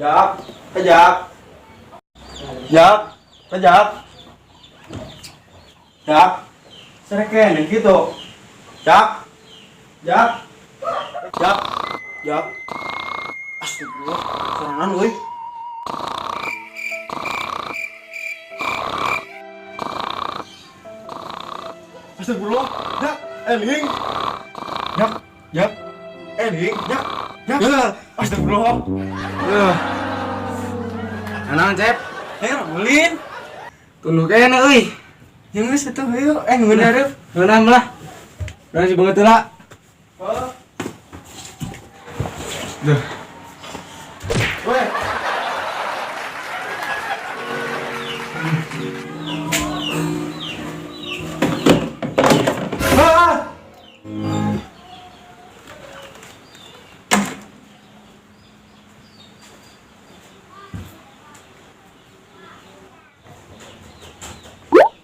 Jak, jak. Jak, jak. Jak. Sereken gitu. Jak. Jak. Jak. Jak. Astagfirullah, sorangan euy. Astagfirullah, Jak, eling. Jak, jak. Eling, jak. Jak. Astagfirullah. Eh. Naon, Cep? Eh, ulin. Tunduh kene euy. Yang geus atuh ayo, eh ngeun hareup. Ngeunah lah. Urang si beungeut heula. Oh. Duh. Weh. Ah!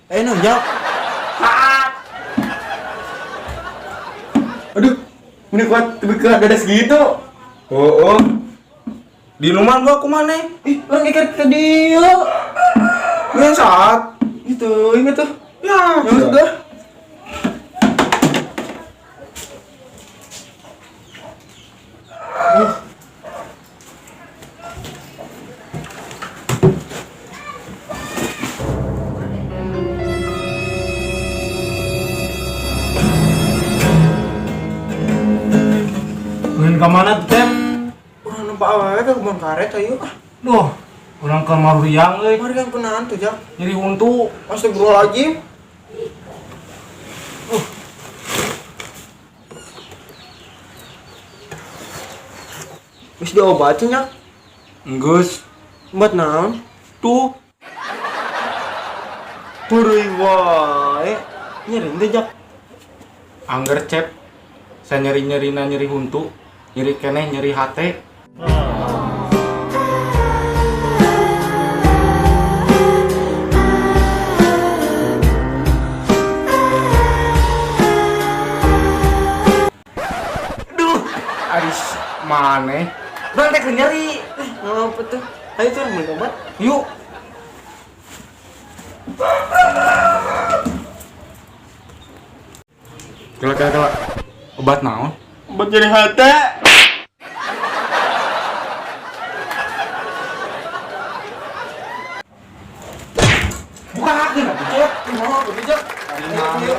Eh, nunjak. Aduh, ini kuat tapi ke dada segitu. Oh, oh. Di rumah gua kumaha? Ih, orang ikat ke dia. Yang saat Gitu, ingat tuh. Ya, Yang sudah. Main ke mana tuh, Cep? Orang nampak awalnya ke kebun karet ayo. Ah, Duh, orang ke Maruriang euy. mari kan penahan tuh, Jak. Nyeri huntu. Astagfirullahaladzim. Wis diobatin ya? Enggeus. Obat naon? Tuh. Hurui wae. Nyeri teh, Jak. Angger, Cep. Saya nyeri-nyerina nyeri huntu, nyeri keneh nyeri hate. Duh, aris maneh. Urang teh keur nyeri. Eh, ngapa tuh? Ayo tuh beli obat. Yuk. Kela kela kela. Obat naon? Obat nyeri hati. Buka hati atuh, Cep. Mau apa tuh, Jak? Ayo, ayo.